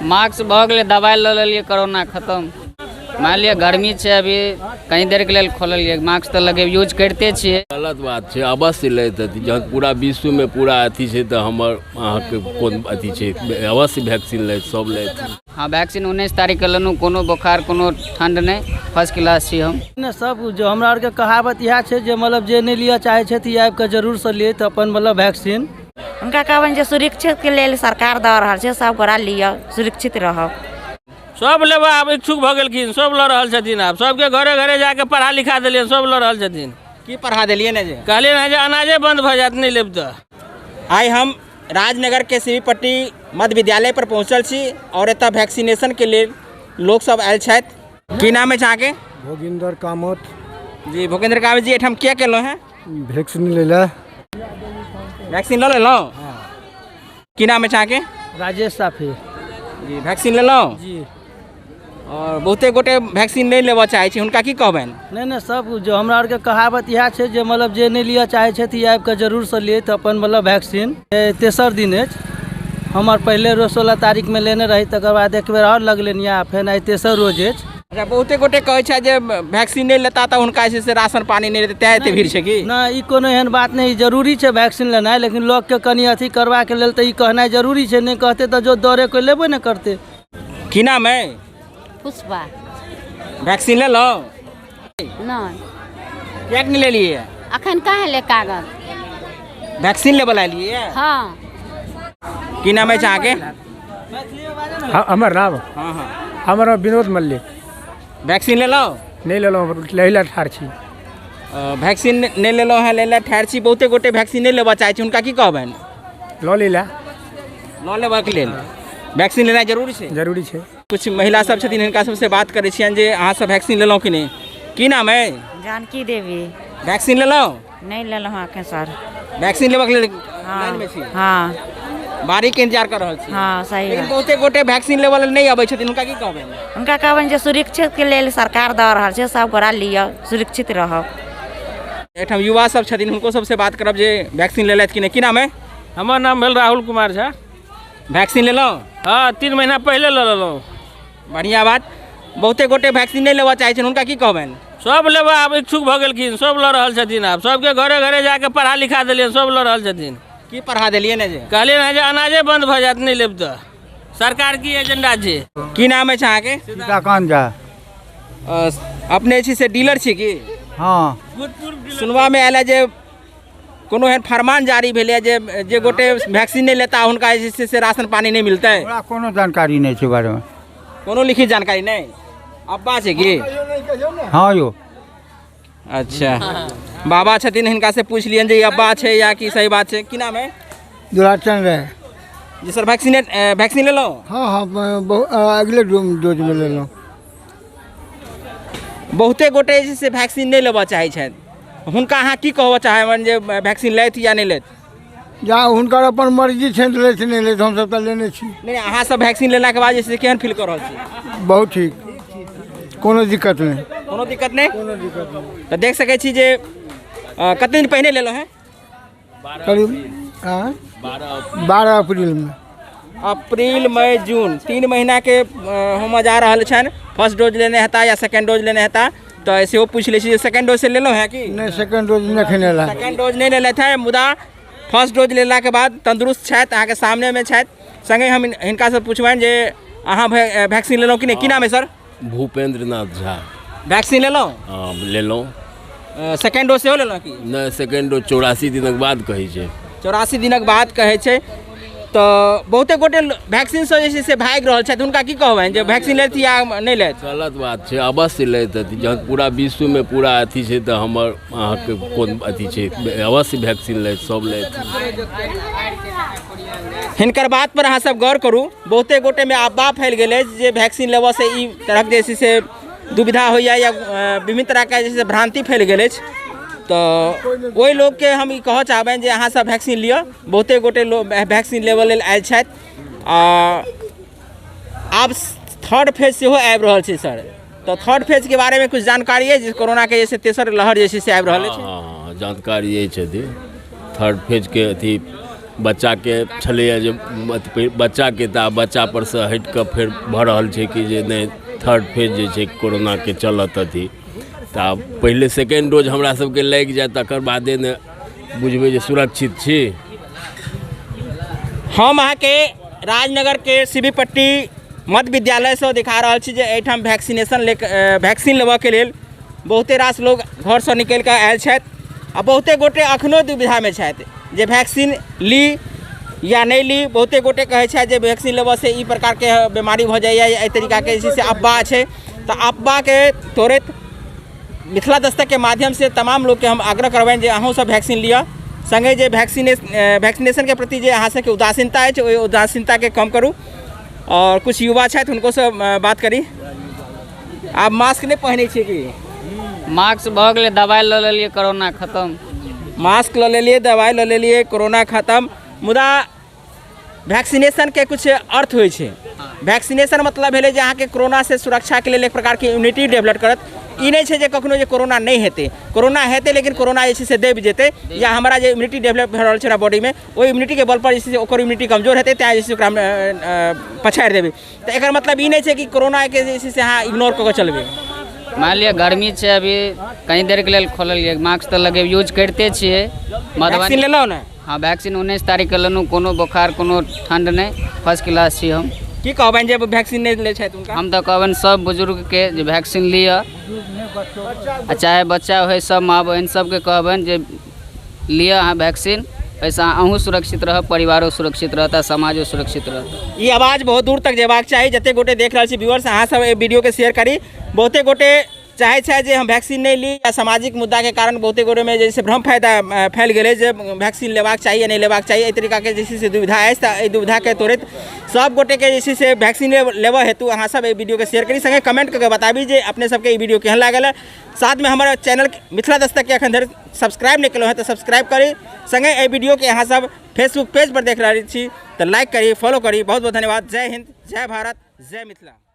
Mask भऽ गेलै, दबाइ लऽ लेलियै, कोरोना खतम। मानि लिअ गर्मी छै, अभी कनी देरके लेल खोललियै, मास्क तऽ लगे यूज करिते छियै। गलत बात छै, अवश्य लैत अथी जहन पूरा विश्वमे पूरा अथी छै तऽ हमर अहाँके कोन अथी छै, अवश्य वैक्सीन लैत सब लैत। हँ, वैक्सीन 19 तारीखके लेलहुँ, कोनो बोखार कोनो ठण्ड नहि, फर्स्ट क्लास छी हम। नहि, सब जो हमरा आरके कहावत इएह छै जे मतलब जे नहि लिअ चाहै छथि ई आबिकऽ जरूरसँ लेत अपन मतलब वैक्सीन। हुनका कहबनि जे सुरक्षितके लेल सरकार दऽ रहल छै, सब गोरा लिअ, सुरक्षित रहब। सब लेबऽ आब इच्छुक भऽ गेलखिन, सब लऽ रहल छथिन। आब सबके घरे घरे जाके पढ़ा लिखा देलियनि, सब लऽ रहल छथिन। की पढ़ा देलियै ने जे? कहलियनि हँ जे अनाजे बंद भऽ जायत नहि लेब तऽ। आइ हम राजनगर के सीवीपट्टी मध्य विद्यालय पर पहुँचल छी और एतऽ वैक्सीनेशन के लेल लोक सब आयल छथि। की नाम अछि अहाँके? भोगिंदर कामत। जी भोगेंद्र कामत जी, एहिठाम किया केलहुँ हेँ? वैक्सीन लै लए। वैक्सीन लऽ लेलहुँ? की नाम अछि अहाँके? राजेश साफी। जी, वैक्सीन लेलहुँ? जी। और बहुते गोटे वैक्सीन नहि लेबऽ चाहै छै, हुनका की कहबनि? नहि नहि, सब जो हमरा आरके कहावत इएह छै जे मतलब जे नहि लिअ चाहै छथि ई आबिकऽ जरूरसँ लेत अपन मतलब वैक्सीन। तेसर दिन अछि, हमर पहिले रोज 16 तारीखमे लेने रही, तकर बाद एक बेर आओर लगलनि यऽ, फेर आइ तेसर रोज अछि। अच्छा, बहुते गोटे कहै छथि जे वैक्सीन नहि लेता तऽ हुनका जे छै से राशन पानी नहि देतै, तेँ एते भीड़ छै की? नहि, ई कोनो एहन बात नहि, जरूरी छै वैक्सीन लेनाइ, लेकिन लोकके कनि अथी करबाके लेल तऽ ई कहनाइ जरूरी छै, नहि कहतै तऽ जो दौड़े कोइ लेबे नहि करतै। की नाम है? पुष्पा। वैक्सीन लेलहुँ? नहि। किएक नहि लेलियै? अखन कहाँ ले कागज। वैक्सीन लेबऽ लए एलियै? हँ। की नाम अछि अहाँके? हमर नाम? हँ हँ। हमर नाम विनोद मल्लिक। वैक्सीन लेलहुँ? नहि लेलहुँ, लै लए ठाढ़ छी। वैक्सीन नहि लेलहुँ हेँ, लै लए ठाढ़ छी। बहुते गोटे वैक्सीन नहि लेबऽ चाहै छै, हुनका की कहबनि? लऽ लै लए। लऽ लेबाक लेल वैक्सीन लेनाइ जरूरी छै? जरूरी छै। कुछ महिला सब छथिन, हिनका सबसँ बात करै छियनि जे अहाँ सब वैक्सीन लेलहुँ कि नहि। की नाम अइ? जानकी देवी। वैक्सीन लेलहुँ? नहि लेलहुँ हँ एखन सर। वैक्सीन लेबऽके लेल लाइनमे छी? हँ। बारीके इंतजार कऽ रहल छी? हँ, सही लेकिन बात। बहुते गोटे वैक्सीन लेबऽ लेल नहि अबै छथिन, हुनका की कहबनि? हुनका कहबनि जे सुरक्षितके लेल सरकार दऽ रहल छै, सब गोरा लिअ, सुरक्षित रहब। एहिठाम युवा सब छथिन, हुनको सबसँ बात करब जे वैक्सीन लेलथि कि नहि। की नाम अइ? हमर नाम भेल राहुल कुमार झा। वैक्सीन लेलहुँ? हँ, 3 महीना पहिले लऽ लेलहुँ। बढ़िआँ बात। बहुते गोटे वैक्सीन नहि लेबऽ चाहै छथिन, हुनका की कहबनि? सब लेबऽ आब इच्छुक भऽ गेलखिन, सब लऽ रहल छथिन। आब सबके घरे घरे जाके पढ़ा लिखा देलियनि, सब लऽ रहल छथिन। की पढ़ा देलियै ने जे? कहलियनि हँ जे अनाजे बंद भऽ जायत नहि लेब तऽ। सरकार की एजेंडा छै? की नाम अछि अहाँके? सीताकान्त झा। अपने छी से डीलर छी की? हँ। सुनबामे आयल है जे कोनो एहन फरमान जारी भेलै जे जे गोटे वैक्सीन नहि लेता हुनका जे छै से राशन पानी नहि मिलतै? हमरा कोनो जानकारी नहि छै बारेमे। कोनो लिखित जानकारी नहि? अब्बा छै की? हँ यौ। अच्छा, बाबा छथिन, हिनका से पूछि लियनि जे ई अब्बा छै या की सही बात छै। की नाम है? दुलारचंद राय। जी सर, वैक्सीन वैक्सीन लेलहुँ? हँ हँ, अगले डोजमे लेलहुँ। बहुते गोटे जे छै से वैक्सीन नहि लेबऽ चाहै छथि, हुनका अहाँ की कहबऽ चाहबनि जे वैक्सीन लैथ या नहि लैथ? जा हुनकर अपन मर्जी छनि, लैथ नहि लैथ, हमसब तऽ लेने छी। नहि, अहाँ सब वैक्सीन लेलाके बाद जे छै से केहन फील कऽ रहल छी? बहुत ठीक, कोनो दिक्कत नहि। कोनो दिक्कत नहि? कोनो दिक्कत नहि। तऽ देख सकै छी जे कते दिन पहिने लेलहुँ हेँ? करीब 12 अप्रैलमे। अप्रैल मई जून 3 महीनाके होमऽ जा रहल छनि। फर्स्ट डोज लेने हेता या सेकेंड डोज लेने हेता, तऽ सेहो पूछि लै छी जे सेकेंड डोज से लेलहुँ हेँ कि नहि? सेकेंड डोज नहि एखन एला। सेकेंड डोज नहि लेलथि हेँ, मुदा फर्स्ट डोज लेलाके बाद तन्दुरुस्त छथि, अहाँके सामनेमे छथि। सङ्गे हम हिनकासँ पुछबनि जे अहाँ वैक्सीन लेलहुँ कि नहि। की नाम है सर? भूपेंद्र नाथ झा। वैक्सीन लेलहुँ? हँ, लेलहुँ। सेकेंड डोज सेहो लेलहुँ कि नहि? सेकेंड डोज 84 दिनक बाद कहै छै। 84 दिनक बाद कहै छै। तऽ बहुते गोटे वैक्सीनसँ जे छै से भागि रहल छथि, हुनका की कहबनि जे वैक्सीन लेथि या नहि लेथि? गलत बात छै, अवश्य लैत अथी जहन पूरा विश्वमे पूरा अथी छै तऽ हमर अहाँके कोन अथी छै, अवश्य वैक्सीन लैत सब लैत। हिनकर बात पर अहाँ सब गौर करू। बहुते गोटेमे अफवाह फैल गेल अछि जे वैक्सीन लेबऽसँ ई तरहक जे छै से दुविधा होइए या विभिन्न तरहके जे छै से भ्रान्ति फैल गेल अछि। तऽ ओहि लोकके हम ई कहऽ चाहबनि जे अहाँ सब वैक्सीन लिअ। बहुते गोटे लोक वैक्सीन लेबऽ लेल आयल छथि। आ आब थर्ड फेज सेहो आबि रहल छै सर, तऽ थर्ड फेजके बारेमे किछु जानकारी अछि जे कोरोनाके जे छै तेसर लहर जे छै से आबि रहल अछि? हँ, जानकारी अछि। अथी थर्ड फेजके अथी बच्चाके छलैए जे बच्चाके तऽ आब बच्चापर सँ हटि कऽ फेर भऽ रहल छै कि जे नहि थर्ड फेज जे छै कोरोनाके चलत अथी। तऽ आब पहिले सेकेंड डोज हमरा सबके लागि जाय तकर बादे ने बुझबै जे सुरक्षित छी। हम अहाँके राजनगरके शिविपट्टी मध्य विद्यालयसँ देखा रहल छी जे एहिठाम वैक्सीनेशन ले वैक्सीन लेबऽके लेल बहुते रास लोग घरसँ निकलि कऽ आयल छथि आ बहुते गोटे अखनो दुविधामे छथि जे वैक्सीन ली या नहि ली। बहुते गोटे कहै छथि जे वैक्सीन लेबऽसँ ई प्रकारके बीमारी भऽ जाइए, एहि तरीकाके जे छै से अफवाह छै। तऽ अफवाहके तोड़ैत मिथिला दस्तकके माध्यमसँ तमाम लोकके हम आग्रह करबनि जे अहूँ सब वैक्सीन लिअ। सङ्गे जे वैक्सीनेशनके प्रति जे अहाँ सबके उदासीनता अछि ओहि उदासीनताके कम करू। आओर कुछ युवा छथि हुनकोसँ बात करी। आब मास्क नहि पहिनै छियै की? मास्क भऽ गेलै, दबाइ लऽ लेलियै, कोरोना खतम। मास्क लऽ लेलियै, दबाइ लऽ लेलियै, कोरोना खतम। मुदा वैक्सीनेशनके कुछ अर्थ होइ छै। वैक्सीनेशन मतलब भेलै जे अहाँके कोरोनासँ सुरक्षाके लेल एक प्रकारके इम्यूनिटी डेवलप करत। ई नहि छै जे कखनो जे कोरोना नहि हेतै, कोरोना हेतै लेकिन कोरोना जे छै से दबि जेतै या हमरा जे इम्यूनिटी डेवलप भऽ रहल छै हमरा बॉडीमे ओहि इम्यूनिटीके बल पर जे छै से ओकर इम्यूनिटी कमजोर हेतै, तैँ जे छै से ओकरा हम पछाड़ि देबै। तऽ एकर मतलब ई नहि छै कि कोरोनाके जे छै से अहाँ इग्नोर कऽ कऽ चलबै। मानि लिअ गर्मी छै, अभी कहीं देरके लेल खोललियै, मास्क तऽ लगे यूज करिते छियै। वैक्सीन लेलहुँ ने? हाँ, वैक्सीन 19 तारीखके लेलहुँ। कोनो बोखार कोनो ठण्ड नहि, फर्स्ट क्लास छी हम। की कहबनि जे वैक्सीन नहि लै छथि हुनका? हम तऽ कहबनि सब बुजुर्गके जे वैक्सीन लिअ, आ चाहे बच्चा होइ सब माँ बहिन सबके कहबनि जे लिअ अहाँ वैक्सीन, एहिसँ अहूँ सुरक्षित रहब, परिवारो सुरक्षित रहत आ समाजो सुरक्षित रहत। ई आवाज बहुत दूर तक जेबाक चाही। जतेक गोटे देख रहल छी व्यूअर्स, अहाँ सब एहि वीडियोके शेयर करी। बहुते गोटे चाहै छथि जे हम वैक्सीन नहि ली या सामाजिक मुद्दाके कारण बहुते गोटेमे जे छै भ्रम फायदा फैल गेलै जे वैक्सीन लेबाक चाही या नहि लेबाक चाही, एहि तरीकाके जे छै से दुविधा अछि। तऽ एहि दुविधाके तोड़ैत सब गोटेके जे छै से वैक्सीन लेबऽ हेतु अहाँ सब एहि वीडियोके शेयर करी, सङ्गे कमेंट कऽ के बताबी जे अपने सबके ई वीडियो केहन लागल है। साथमे हमर चैनल मिथिला दस्तकके एखन धरि सब्सक्राइब नहि केलहुँ हँ तऽ सब्सक्राइब करी। सङ्गे एहि वीडियोके अहाँ सब फेसबुक पेज पर देख रहल छी तऽ लाइक करी, फॉलो करी। बहुत बहुत धन्यवाद। जय हिंद, जय भारत, जय मिथिला।